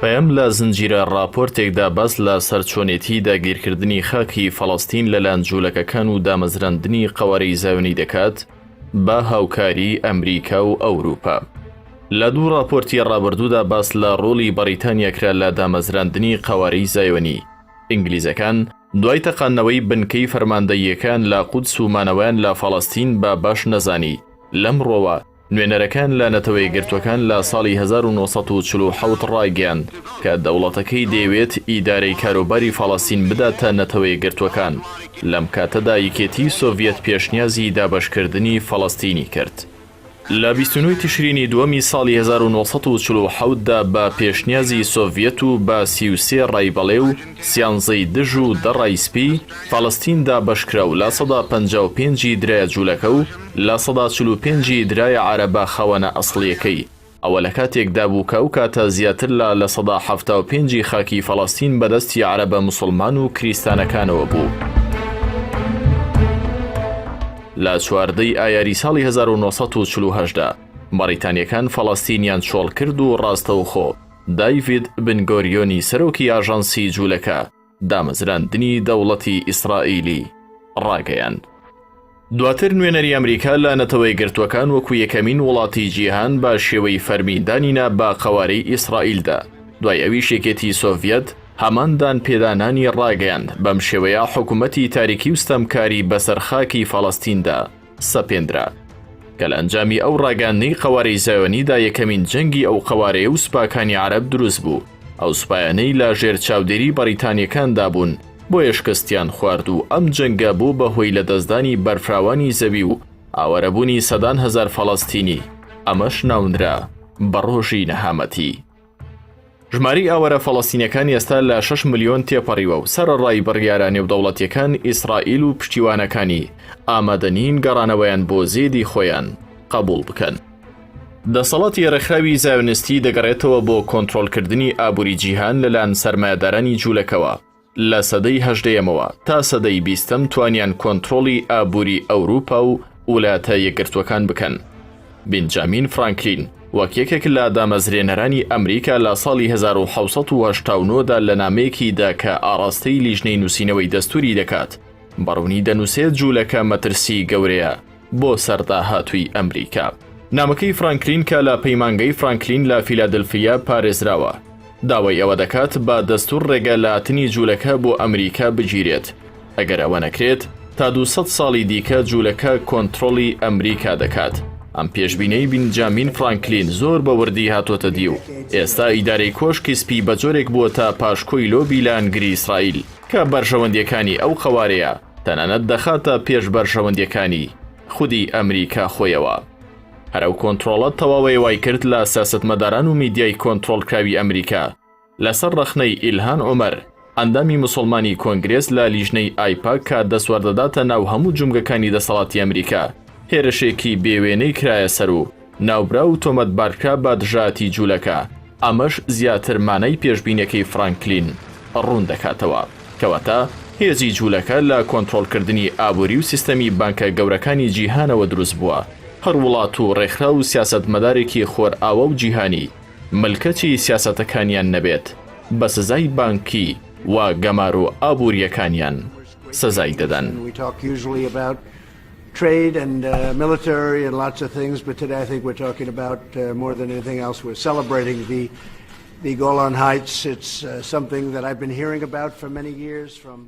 پەیام لە زنجیرە ڕاپۆرتێکدا باس لە سەر چۆنێتی داگیرکردنی خاکی فەڵەستین لەلایەن جوولەکەکان و دامەزراندنی قەوارەی زایۆنی دەکات بە هاوکاری ئەمریکا و ئەوروپا. لە دوو ڕاپۆرتی ڕابردوودا باس لە ڕۆڵی بەڕیتانیا کرا لە دامەزراندنی قەوارەی زایۆنی. ئینگلیزەکان دوای تەقاندنەوەی بنکەی فەرماندەییەکەیان لە قودس و مانەوەیان لە فەڵەستین بە باش نەزانی، لەمڕۆوە نوێنەرەکان لە نەتەوەیەکگرتووەکان لە ساڵی 1947 ڕایگەیاند کە دەوڵەتەکەی دەیەوێت ئیدارەی کاروباری فەڵەستین بداتە نەتەوەیەکگرتووەکان، لەم کاتەدا یەکێتیی سۆڤیەت پێشنیازی دابەشکردنی فەڵەستینی کرد. لە 29 تشرینی دووەمی ساڵی 1947 دا بە پێشنیازی سۆڤیەت و بە 33 ڕای بەڵێ و سیانزەی دژ و دە ڕای سپی، فەڵەستین دابەشکرا و 55% ی درایە جوولەکە و 45% ی درایە عەرەبە خاوەنە ئەسڵییەکەی. ئەوە لە کاتێکدا بوو کە ئەو کاتە زیاتر لە 75% ی خاکی فەڵەستین بە دەستی عەرەبە موسڵمان و کریستانەکانەوە بوو. لە 14 ی ئایاری ساڵی 1948 دا بەڕیتانییەکان فەڵەستینیان چۆڵ کرد و ڕاستەوخۆ دایڤید بن گۆریۆنی سەرۆکی ئاژانسی جوولەکە دامەزراندنی دەوڵەتی ئیسرائیلی ڕاگەیاند. دواتر نوێنەری ئەمریکا لە نەتەوەیەکگرتووەکان وەکو یەکەمین وڵاتی جیهان بە شێوەی فەرمی دانینا بە قەوارەی ئیسرائیلدا، دوای ئەویش یەکێتی سۆڤیەت هەمان دانپێدانانی ڕاگەیاند، بەم شێوەیە حکومەتی تاریکی و ستەمکاری بەسەر خاکی فەڵەستیندا سەپێندرا. کە لە ئەنجامی ئەو ڕاگەیاندنەی قەوارەی زایۆنیدا یەکەمین جەنگی ئەو قەوارەیە و سوپاکانی عەرەب دروست بوو، ئەو سوپایانەی لە ژێر چاودێری بەڕیتانیەکاندا بوون بۆیە شکستیان خوارد و ئەم جەنگە بوو بە هۆی لەدەستدانی بەرفراوانی زەوی و ئاوارەبوونی سەدان هەزار فەڵەستینی، ئەمەش ناونرا بە ڕۆژی نەهامەتی. ژمارەی ئاوارە فەڵەستینیەکان ئێستا لە 6 ملیۆن تێپەڕیوە و سەرەڕای بڕیارە نێودەوڵەتیەکان ئیسرائیل و پشتیوانەکانی ئامادە نین گەڕانەوەیان بۆ زێدی خۆیان قبوڵ بکەن. دەسەڵاتی ڕێکخراوی زایۆنیستی دەگەڕێتەوە بۆ کۆنترۆڵکردنی ئابووری جیهان لەلایەن سەرمایەدارانی جوولەکەوە، لە سەدەی هەژدەیەمەوە تا سەدەی بیستەم توانیان کۆنترۆڵی ئابووری ئەوروپا و ولاتە یەکگرتووەکان بکەن. بینجامین فرانکلین وەک یەکێک لە دامەزرێنەرانی ئەمریکا لە ساڵی 1789 دا لە نامەیەکیدا کە ئاڕاستەی لیژنەی نووسینەوەی دەستووری دەکات بە ڕوونی دەنووسێت جوولەکە مەترسی گەورەیە بۆ سەر داهاتووی ئەمریکا. نامەکەی فرانکلین کە لە پەیمانگەی فرانکلین لە فیلادلفیا پارێزراوە، داوای ئەوە دەکات بە دەستوور ڕێگە لە هاتنی جوولەکە بۆ ئەمریکا بگیرێت، ئەگەر ئەوە نەکرێت تا 200 ساڵی دیکە جوولەکە کۆنترۆڵی ئەمریکا دەکات. ئەم پێشبینەی بینجامین فرانکلین زۆر بە وردی هاتۆتە دی و ئێستا ئیدارەی کۆشکی سپی بە جۆرێک بووەتە پاشکۆی لۆبی لایەنگری ئیسرائیل کە بەرژەوەندییەکانی ئەو قەوارەیە تەنانەت دەخاتە پێش بەرژەوەندیەکانی خودی ئەمریکا خۆیەوە. هەر ئەو کۆنترۆڵە تەواوەی وای کرد لە سیاسەتمەداران و میدیای کۆنترۆڵکراوی ئەمریکا لەسەر ڕەخنەی ئیلهان عومەر ئەندامی موسڵمانی کۆنگرێس لە لیژنەی ئایپاک کە دەستوەردەداتە ناو هەموو جومگەکانی دەسەڵاتی ئەمریکا هێرشێکی بێوێنەی کرایە سەر و ناوبراو تۆمەتبارکرا بە دژایەتی جولەکە، ئەمەش زیاتر مانای پێشبینیەکەی فرانکلین ڕوون دەکاتەوە. کەواتە هێزی جولەکە لە کۆنترۆڵکردنی ئابوری و سیستەمی بانکە گەورەکانی جیهانەوە دروست بووە، هەر وڵات و ڕێکخراو و سیاسەتمەدارێکی خۆرئاوا و جیهانی ملکەچی سیاسەتەکانیان نەبێت بە سزای بانکی و گەمارۆ ئابورییەکانیان سزای دەدەن. Trade and military and lots of things, but today I think we're talking about more than anything else we're celebrating the Golan Heights. It's something that I've been hearing about for many years from.